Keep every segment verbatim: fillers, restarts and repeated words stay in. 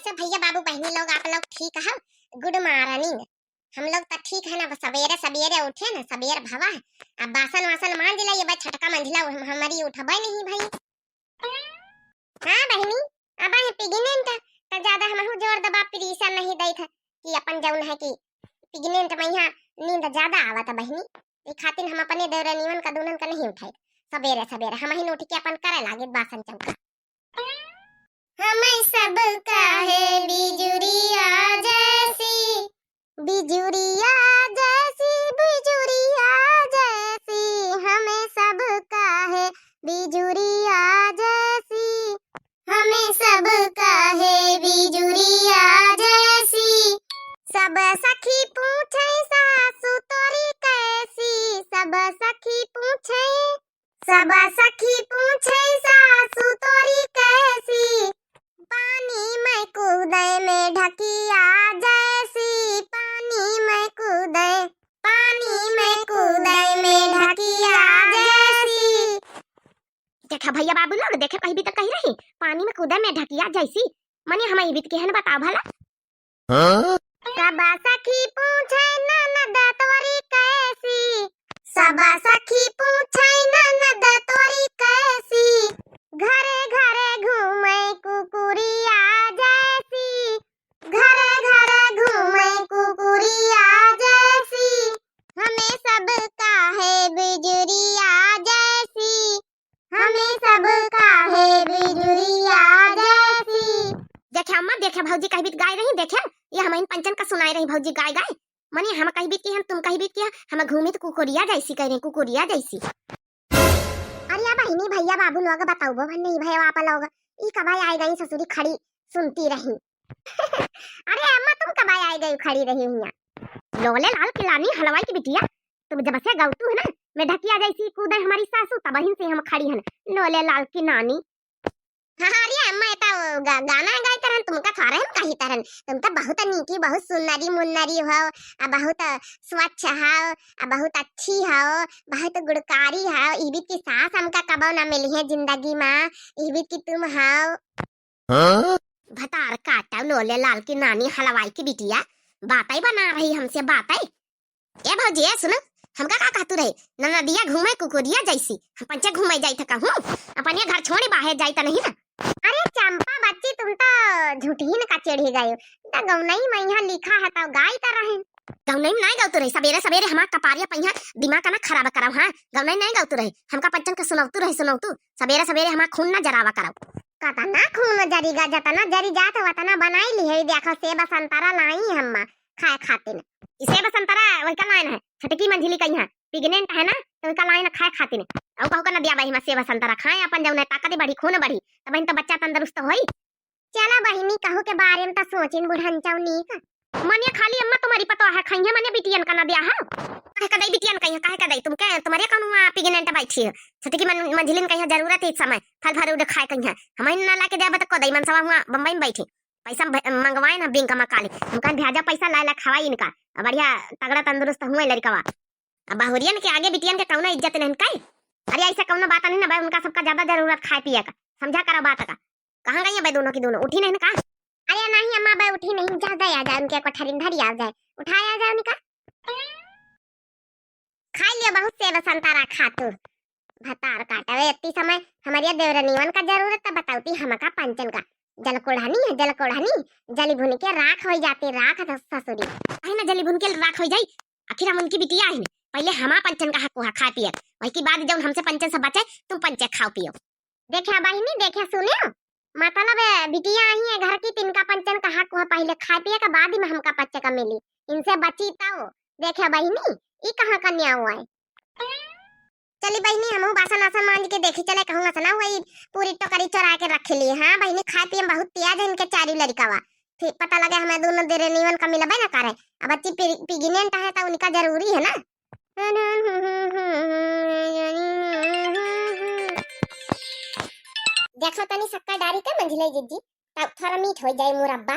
सब भैया बाबू बहिनी लोग, आप लोग ठीक है? Good morning। हम लोग तो ठीक है ना, बस सबेरे सबेरे उठे ना, सबेर भवा है। अब बासन वासन मांज ले, ये बस छोटका मंझिला हम-, हमारी उठबे नहीं भाई। हाँ बहिनी, अब है pregnant, तो ज्यादा हमहू जोर दबा pressure नहीं देत है कि अपन जौन है कि pregnant में यहाँ नींद ज्यादा आवत है बहिनी, ये खातिर हम अपने देवरनियन का दूनन का नहीं उठाई। सबेरे सबेरे हम ही उठ के अपन करे लागे बासन चौका। हमें सब काहे बिजुरिया जैसी, बिजुरिया जैसी, बिजुरिया जैसी, हमें सब काहे बिजुरिया जैसी, हमें सब काहे बिजुरिया जैसी। सब सखी पूछे सासु तोरी कैसी, सब सखी पूछे, सब सखी पूछे सासु तोरी कैसी, पानी में कूदे में ढकिया जैसी, पानी में कूदे, पानी में कूदे में ढकिया जैसी। देखा भैया बाबू लोग, देखे कहीं भी तो कही रही, पानी में कूदे में ढकिया जैसी, मने हम ई बीत के हन बताओ भला। हाँ? सब सखी पूछे ननद तोरी कैसी, सब सखी पूछे ननद तोरी कैसी, घरे घरे घूमे कुकुरिया जैसी, घरे घरे घूमे कुकुरिया जैसी, हमें सब काहे बिजुरिया जैसी, हमें सब काहे बिजुरिया जैसी। देखे अम्मा, देखे भौजी कही बीत गाय रही, देखे ये हम इन पंचन का सुनाए रही भौजी गाय गाय। मने हम कही बीत की हम, तुम कही बीत की हम घूमी तो कुकुरिया जैसी कह रही, कुकुरिया जैसी। अरे या बहिनी भैया बाबू लोग बताओ बो नहीं भैया आप लोग, ई कबाई आई गई ससुरी खड़ी सुनती रही। अरे अम्मा तुम कबाई आई गई खड़ी रही हुआ। लोले लाल किलानी हलवाई की बिटिया, तुम जब से गौतू है ना, मैं ढकिया जैसी कूदे हमारी सासू, तबहिन से हम खड़ी हन। लोले लाल की नानी। हाँ, हाँ, अरे अम्मा, ये तो गा-, गाना गाई तरहन, तुमका थोड़ा हम कही तरहन, तुम तो बहुत नीकी, बहुत सुन्नरी मुन्नरी हो, आ बहुत स्वच्छ हो, आ बहुत अच्छी हो, बहुत गुणकारी हो। इबित की सास हमका कबो ना मिली है जिंदगी में, इबित की तुम हो। हाँ? भतार काटा लोले लाल की नानी हलवाई की बिटिया, बातें बना रही हमसे बातें। ए भौजी, ए सुनो, हमका का कहतू रहे? ननदिया घूमे कुकुरिया जैसी, हम पंचे घूमे जाई था कहूँ, अपने घर छोड़े बाहर जाई था नहीं ना। अरे चंपा बच्ची, तुम तो झूठहीन का चढ़ी गए हो। तो गौनई में यहाँ लिखा है तो गाई तो रहे। गौनई में नहीं गौतू रही, सबेरे सबेरे हमार कपारिया पहिया दिमाग का ना खराब कराओ, हाँ, गौनई नहीं गौतू रही, हमका पंचन का सुनौतू रही, सुनौतू, सबेरे सबेरे हमार खून ना जरावा कराओ। कतना खून जरीगा, जतना जरी जात वतना बनाई ली है, देखो सेब संतरा लाई हम्मा। खाए खातिर। ई सेब संतरा वही का लाइन है, छोटकी मंझिली का यहाँ pregnant है ना, तो वही का लाइन खाए खातिर। और कहू का ना दिया भाई, सेब संतरा खाए, अपन जौन है ताकत बढ़ी, खून बढ़ी, तब तो बच्चा तंदुरुस्त होई। चला बहिनी, कहू के बारे में तो सोचिन बुढ़न चौनी का। मने खाली अम्मा तुम्हारी पतो है खाइए, मने बिटियन का ना दिया है। काहे का दई बिटियन का यहाँ, काहे का दई? तुम क्या, तुम्हारे कौन हुआ pregnant बैठी है? छोटकी मन-, मंझिलिन का यहाँ जरूरत है इस समय, फल fruit खाए का यहाँ। हम ही ना लाके देबा तो को दई, मनसवा हुआ बम्बई में बैठी। पैसा भ-, मंगवाए ना बैंक में काली। हम कहें, "भेजा पैसा, लाए ला खवाई इनका। अब बढ़िया तगड़ा तंदुरुस्त हुए लड़कवा।" अब बहुरियन के आगे बिटियन के कौनो इज्जत नहीं कई। अरे ऐसा कौनो बात नहीं ना भाई, उनका सबका ज्यादा जरूरत खाए पिए का। समझा करा बात का। कहाँ गई है भाई दोनों की दोनों? उठी नहीं ना का? अरे नहीं अम्मा, भाई उठी नहीं, जा दे आ जाए उनके कोठरी में धरी आ जाए। उठाया आ जाए उनका। खाई लियो बहुत सेब संतरा खा तू। भतार काटवे इतनी समय हमारे देवरनियन का जरूरत था, बताउती हमका पंचन का। जलकोढ़नी है, जलकोढ़नी, जली भुन के राख हो जाती, राख ससुरी। अहे ना जली भुन के राख हो जाई, आखिर हम उनकी बिटिया है। पहले हमा पंचन का हक हुआ खाए पिए, वही के बाद जौन हमसे पंचन सब बचे, तुम पंचे खाओ पियो। देखा बहिनी, देखा सुनियो, मतलब, ए, बिटिया आई है घर की, तिनका पंचन का हक हुआ, पहले खाए पिए के बाद ही में हमका पंचे का मिली, इनसे बची तो। देखा बहिनी, ई कहाँ का न्याय हुआ है? चली बहिनी, हमहू बासन आसन मांज के देखी चले, कहूँ असना हुआ ई पूरी टोकरी चोरा के रख ली। हाँ बहिनी, खाए पिए में बहुत तेज है इनके चारी लड़कावा। फिर पता लगे हमें दोनों देरनियन का मिलबे ना करे। अब बच्ची प्रे-, pregnant है तो उनका जरूरी है ना। देखो तनी शक्कर डारी के मंझले जिज्जी, तब थोड़ा मीठ हो जाए मुरब्बा।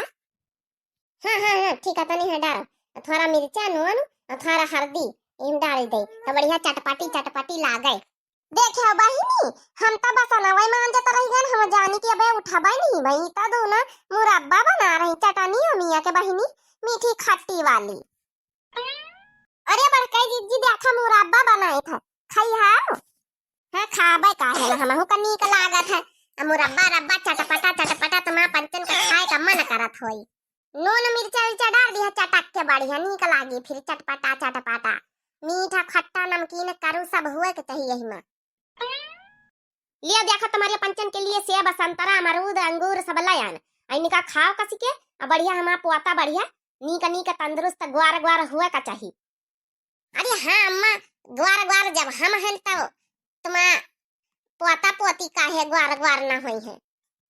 हाँ, हाँ, हाँ, ठीक है, तनी है डाल। थोड़ा मिर्चा, नून और थोड़ा हल्दी इम डाल दे, तो बढ़िया चटपटी, चटपटी लागे। देखो बहिनी, हम तो बसनवे मांजत रही गन, हम जानी कि अबे उठबे नहीं भई, तो दोनों मुरब्बा बना के बहिनी, मीठी खट्टी वाली। अरे बड़कई जिज्जी, देखा मुरब्बा बनाइत है, खइहा? हाँ, खाबे काहे ना, हमहू का नीक लागत है। आ मुरब्बा रब्बा चटपटा चटपटा तुम्हार पंचन के खाए का मन करत होई। नून मिर्चा उर्चा डार दिहा, चटक के बढ़िया नीक लागी, फिर चटपटा चटपटा। मीठा खट्टा नमकीन करू सब हुए के चाहिए यही में। लिया देखा तुम्हारे पंचन के लिए सेब, संतरा, अमरूद, अंगूर सब लायन। आ इनका खाओ कसी के, आ बढ़िया हमार पोता बढ़िया, नीक नीक तंदुरुस्त ग्वार ग्वार हुए का चाही। अरे हाँ अम्मा, ग्वार ग्वार जब हम हन तब तुम्हार पोता पोती काहे ग्वार ग्वार ना होई है।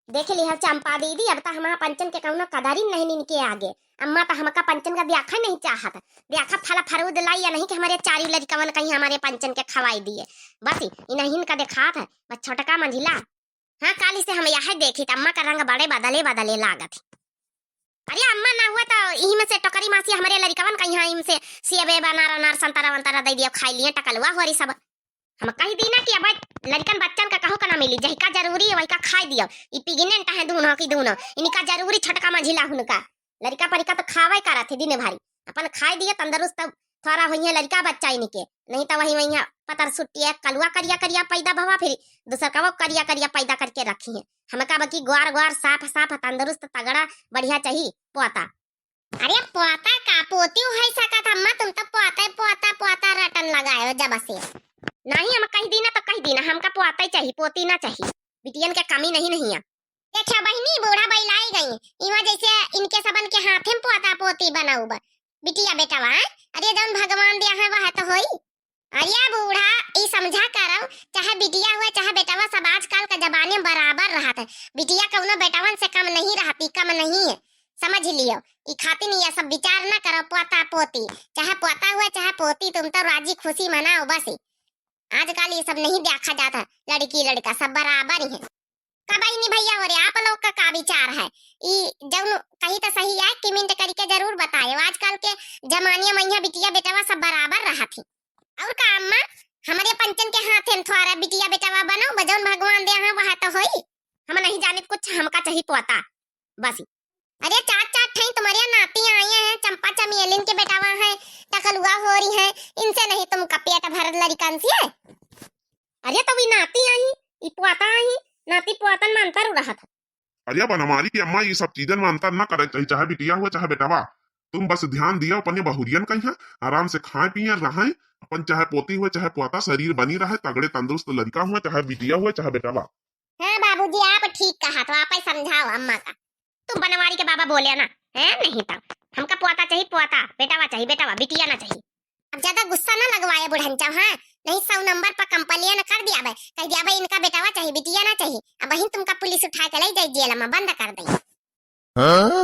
देख लिहा चंपा दीदी, अब त हमार पंचन के कौनो कदर ही नहीं इनके आगे। अम्मा त हमका पंचन का देखा नहीं चाहत। देखा फल फरूद लाई या नहीं कि हमारे चारी लड़िकवन कहीं हमारे पंचन के खवाई दिए। बस इन्हीं का देखात है, बस छोटका मंझिला। हाँ, काली से हम यह देखी त अम्मा का रंग बड़े बदले बदले लागत ही। अरे अम्मा ना हुआ तो इही में से टोकरी मासी हमारे लड़िकवन कहीं इनसे सेबे बनार अनार संतरा वंतरा दे दियो, खाई लिए टकलुआ होरी सब। हम कही दीना कि अब लड़िकन बच्चन का कहू का ना मिली, जहिका जरूरी है वहिका खाई दियो। ई पिगनेंट है दूनो की दूनो, इनका जरूरी छोटका मंझिला हुनका। लड़िका परिका तो खावे करत है दिन भरी, अपन खाई दियो तंदुरुस्त थोड़ा होइहे लड़िका बच्चा इनके, नहीं तो वही वही पतर सुट्टी है, कलुआ करिया करिया पैदा भवा, फिर दूसर का वो करिया करिया पैदा करके रखी है। हमका बकी ग्वार ग्वार साफ साफ तंदुरुस्त तगड़ा बढ़िया चाही पोता। अरे पोता का पोती है सकत अम्मा, तुम तो पोता पोता पोता रटन लगायो जब से। नहीं हम कही दीना तो कही दीना, हमका पोता ही चाही, पोती ना चाही। बिटियन के कमी नहीं नहीं है। देखा बहिनी, बूढ़ा बैलाई गई, इहाँ जैसे इनके सबन के हाथे में पोता पोती बनाऊ बा। बिटिया बेटवा, अरे जौन भगवान दिया है वह तो होई। अरे बूढ़ा, ई समझा करो, चाहे बिटिया हुए चाहे बेटवा, सब आजकल का जमाने में बराबर रहत है। बिटिया कौनो बेटवन से कम नहीं रहती, कम नहीं है, समझ लियो। ई खातिर ये सब विचार ना करो, पोता पोती, चाहे पोता हुए चाहे पोती, तुम तो राजी खुशी मनाओ बस। आजकल ये सब नहीं देखा जाता, लड़की लड़का सब बराबर ही है। का बहिनी भैया हो रे, आप लोग का का विचार है? ई जौन कही तो सही है, comment करके जरूर बताए। आजकल के जमाने में यहाँ बिटिया बेटवा सब बराबर रहत ही। और का अम्मा, हमारे पंचन के हाथे में थोड़ा बिटिया बेटवा बनो, जौन भगवान दे हैं वह तो होई। हम नहीं जाने कुछ, हमका चाही पोता बस। अरे चार चार ठई तुम्हारे नाती आए हैं, चंपा चमेलिन के बेटवा है, टकलुआ होरी है, इनसे नहीं तुमका पेट भरत लड़िकन से। अरे तो वी नाती आई, ई पोता आई, नाती पोतन में अंतर रहत है। अरे बनवारी की अम्मा, ये सब चीजन में अंतर ना करे चाहिए, चाहे बिटिया हुआ चाहे बेटवा। तुम बस ध्यान दिया अपने बहुरियन का यहाँ, आराम से खाए पिए रहे, अपन चाहे पोती हुआ चाहे पोता, शरीर बनी रहे, तगड़े तंदुरुस्त लड़िका हुआ चाहे बिटिया हुआ चाहे बेटवा। हाँ बाबूजी, आप ठीक कहा, तो आप ही समझाओ अम्मा का। तुम बनवारी के बाबा बोले ना, है नहीं तो हमका पोता चाही पोता, बेटावा चाही बेटावा, बिटिया ना चाही। अब ज्यादा गुस्सा ना लगवाए बुढ़नचा, हाँ, नहीं सौ नंबर पर complain कर दिया बे, कह दिया बे इनका बेटावा चाही, बिटिया ना चाही। अब वहीं तुमका पुलिस उठा के ले जाए जेल में बंद कर दे। हाँ?